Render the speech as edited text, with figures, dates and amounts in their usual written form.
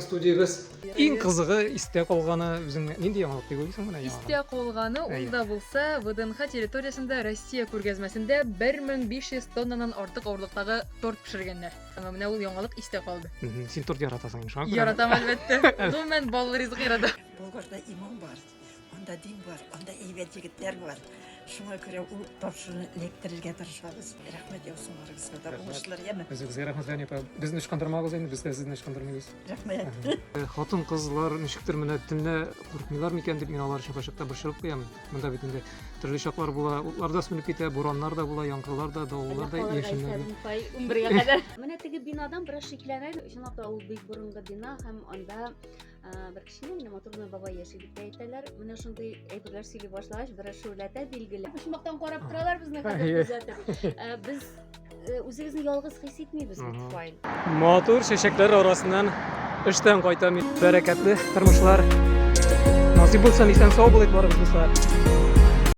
Безнең студиябез. Иң кызыгы, истә калганы үзең нинди яңалык дип уйлыйсың менә яңадан? Истә калганы ул да булса, ВДНХ территориясендә Россия күргәзмәсендә 1500 тоннадан артык авырлыктагы торт пешергәннәр. Аңа менә ул яңалык истә калды. Син торт яратасың, шуңа күрә. Яратам, әлбәттә. Гомумән, баллы ризык яратам. Болгарда иман бар, анда дин бар, анда әйбәт егетләр бар. Шуңа күрә ул тапшыруны эләктерергә тырышабыз. Рәхмәт яусын барыгызга да. Уңышлар, яме. Үзегезгә рәхмәт, Ләйсән апа. Безне ычкындырмагыз инде, без дә сезне ычкындырмыйбыз. Рәхмәт. Э, Хатын-кызлар ничектер менә төнлә курыкмыйлар микән дип мин алар өчен кайчакта борчылып куям. Монда бит инде төрле чаклар була, утлар да сүнеп китә, бураннар да була, яңгырлар да, давыллар да, яшеннәр дә. Унбергә кадәр. Менә теге бинадан бераз шикләнә. Чынлап та ул бик борынгы бина һәм анда бер кечкенә генә матур гына бабай яши дип тә әйтәләр. Менә шундый әйберләр сөйли башлагач, бераз шүрләтә билгеле. Почмактан карап торалар безне хәзер күзәтеп. Без үзебезне ялгыз хис итмибез бит, Фаил. Матур чәчәкләр арасыннан эштән кайтам. Бәрәкәтле тормышлар. Насыйп булсын, исән сау булыйк барыбыз дуслар.